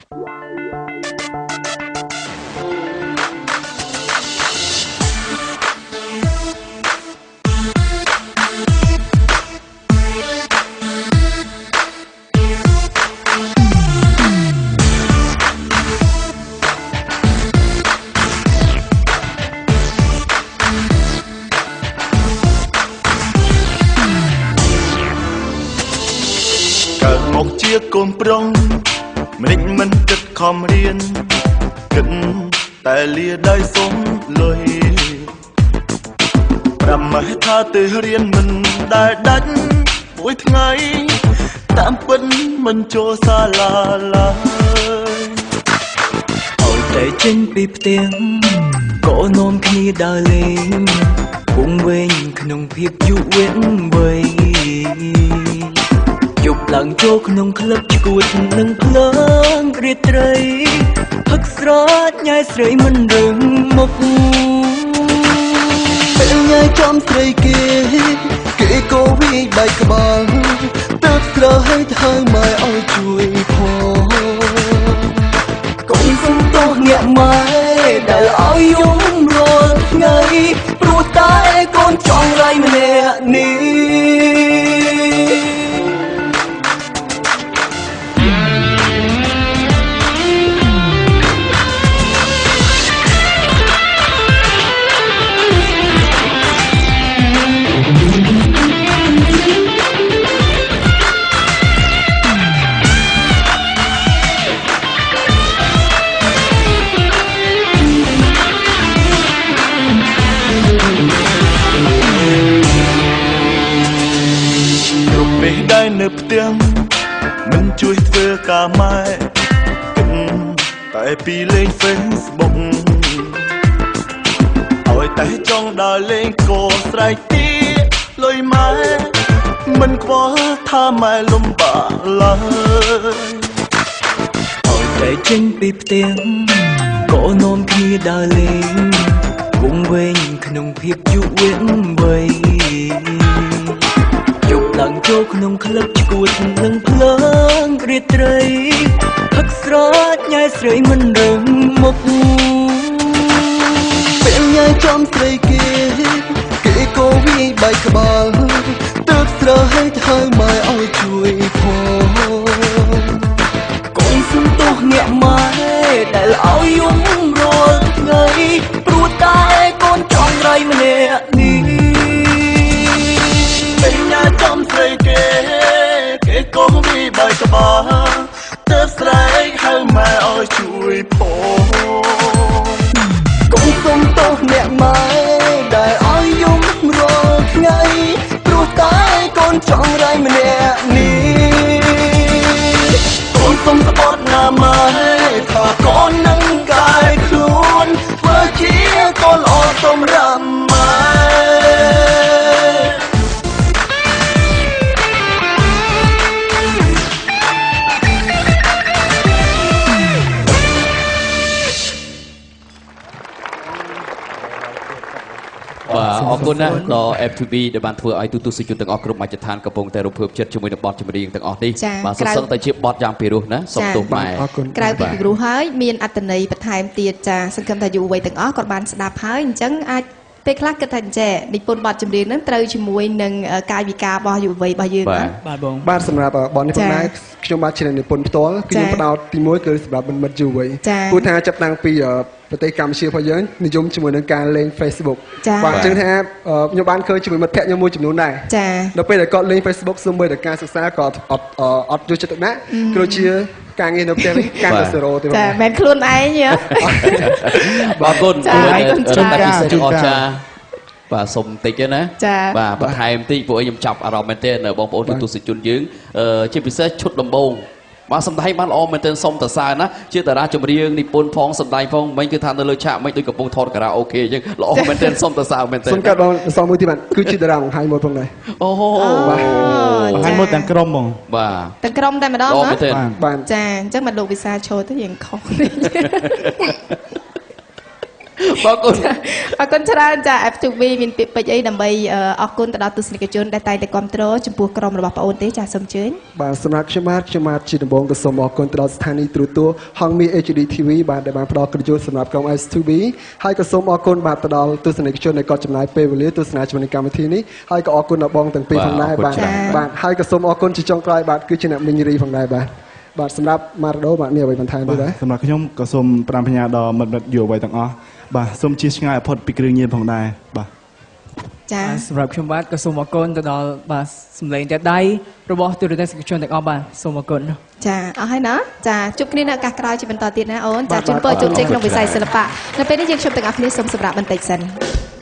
កូនប្រុងម្លេចមិនគិតខំរៀនគិតតែលាដៃសុំលុយប្រាំម៉ែថាទៅរៀនមិនដែលដាច់មួយថ្ងៃតាមពិតមិនចូលសាលាឡើយឲ្យតែចេញពីផ្ទះក៏នាំគ្នាដើរលេងវង្វេងក្នុងភាពយុវវ័យយប់ឡើងចូលក្នុងក្លឹបឈួតនឹងភ្លើងរាត្រីផឹកស្រកញ៉ែស្រីមិនរឹងមុខពេលញ៉ែចំស្រីគេគេក៏វាយបែកក្បាលទើបស្រែកហៅម៉ែឲ្យជួយផងកូនសុំទោសអ្នកម៉ែដែលឲ្យយំរាល់ថ្ងៃព្រោះតែកូនចង់រៃម្នាក់នេះ នៅផ្ទះមិនជួយធ្វើការម៉ែគិតតែពីលេង Facebook ឲ្យតែចង់ដើរលេងក៏ស្រែកទីលុយម៉ែមិនខ្វល់ថាម៉ែលំបាកឡើយឲ្យតែចេញពីផ្ទះក៏នាំគ្នាដើរលេងវង្វេងក្នុងភាពយុវវ័យយប់ឡើងចូលក្នុងក្លឹបឈួតនឹងភ្លើងរាត្រីផឹកស្រកញ៉ែស្រីមិនរឹងមុខពេលញ៉ែចំស្រីគេគេក៏វាយបែកក្បាលទើបស្រែកហៅម៉ែឲ្យជួយផងកូនសុំទោសអ្នកម៉ែដែលឲ្យយំរាល់ថ្ងៃព្រោះតែកូនចង់រៃម្នាក់នេះពេលញ៉ែចំស្រីគេគេក៏វាយបែកក្បាលទើបស្រែកហៅម៉ែឲ្យជួយផងកូនសុំទោសអ្នកម៉ែដែលឲ្យយំរាល់ថ្ងៃព្រោះតែកូនចង់រៃម្នាក់នេះកូនសុំស្បត់ណាម៉ែថាកូននឹងកាយខ្លួនធ្វើជាកូនល្អសម្រាប់ម៉ែ បាទអរគុណណាស់ដល់ F2B ដែលបានធ្វើឲ្យទូទស្សនិកជនទាំងអស់គ្រប់មជ្ឈដ្ឋានកំពុងតែរំភើបចិត្តជាមួយនឹងបទចម្រៀងទាំងអស់នេះបាទសឹងតែជាបទយ៉ាងពិរោះណាសូមទោសម៉ែក្រៅពីពិរោះហើយមានអត្ថន័យបន្ថែមទៀតចាសង្ឃឹមថាយុវវ័យទាំងអស់គាត់បានស្ដាប់ហើយអញ្ចឹងអាចពេលខ្លះគិតថាអញ្ចេះនិពន្ធបទចម្រៀងហ្នឹងត្រូវជាមួយនឹងកាយវិការរបស់យុវវ័យរបស់យើងណាបាទបងបាទសម្រាប់បទនេះផងដែរខ្ញុំបាទជានិពន្ធផ្ទាល់គឺខ្ញុំផ្ដោតទី1គឺសម្រាប់មិត្តយុវវ័យព្រោះថាចាប់តាំងពីប្រទេសកម្ពុជារបស់យើងនិយមជាមួយនឹងការលេង Facebook បាទអញ្ចឹងថាខ្ញុំបានឃើញជាមួយមិត្តភ័ក្តិខ្ញុំមួយចំនួនដែរដល់ពេលដែលគាត់លេង Facebook សូម្បីតែការសិក្សាក៏អត់យកចិត្តទុកដាក់ក៏ដូចជាការងារនៅផ្ទះវិញកាន់តែ0ទេចាមិនខ្លួនឯងហ៎អរគុណជួនតែពិសេសអស្ចារ្យបាទសុំតិចទេណាបាទបន្ថែមតិចពួកខ្ញុំចាប់អារម្មណ៍មែនទេបងប្អូនទស្សនិកជនយើងជាពិសេសឈុតដំបូងបាទសម្ដែងបានល្អមែនទែនសុំតសើណាជាតារាចម្រៀងនិពន្ធផងសម្ដែងផងមិញគឺថានៅលើឆាកមិញដូចកំពុងថតការ៉ាអូខេអញ្ចឹងល្អមែនទែនសុំតសើមែនទែនសុំកាត់បងសងមួយទៀតបាទគឺជាតារាបង្ហាញម៉ូដផងដែរអូបាទបង្ហាញម៉ូដទាំងក្រុមហ្មងបាទទាំងក្រុមតែម្ដងណាបាទចាអញ្ចឹងមកលោកវិសាឈរទៅយើងខុស អរគុណ អរគុណច្រើនចា F2B មានពាក្យពេចន៍អីដើម្បីអរគុណទៅដល់ទស្សនិកជនដែលតែងតែគាំទ្រចំពោះក្រុមរបស់ប្អូនទេចាសូមអញ្ជើញ បាទសម្រាប់ខ្ញុំបាទជាដំបូងក៏សូមអរគុណទៅដល់ស្ថានីយ៍ទូរទស្សន៍ហង្សមាស HD TV បាទដែលបានផ្ដល់កិត្តិយសសម្រាប់ក្រុម S2B ហើយក៏សូមអរគុណបាទទៅដល់ទស្សនិកជនដែលគាត់ចំណាយពេលវេលាទស្សនាជាមួយនឹងកម្មវិធីនេះហើយក៏អរគុណដល់បងទាំងពីរផងដែរបាទបាទហើយក៏សូមអរគុណជាចុងក្រោយបាទគឺជាអ្នកមីងរីផងដែរបាទបាទសម្រាប់ម៉ារ៉ាដូបាទមានអ្វីបន្ថែមទេដែរ សម្រាប់ខ្ញុំក៏សូមប្រាំផ្ញើដល់មិត្តៗយុវវ័យទាំងអស់បាទសូមជៀសឆ្ងាយអផុតពីគ្រឿងញៀនផងដែរបាទ ចា សម្រាប់ខ្ញុំបាទក៏សូមអរគុណទៅដល់បាទសម្លេងតែដៃរបស់ទូរទស្សនិកជនទាំងអស់បាទសូមអរគុណ ចាអស់ហើយណាចាជួបគ្នានៅឱកាសក្រោយជាបន្តទៀតណាអូនចាជូនពរជោគជ័យក្នុងវិស័យសិល្បៈនៅពេលនេះយើងខ្ញុំទាំងអស់គ្នាសូមសម្រាប់បន្តិចសិន។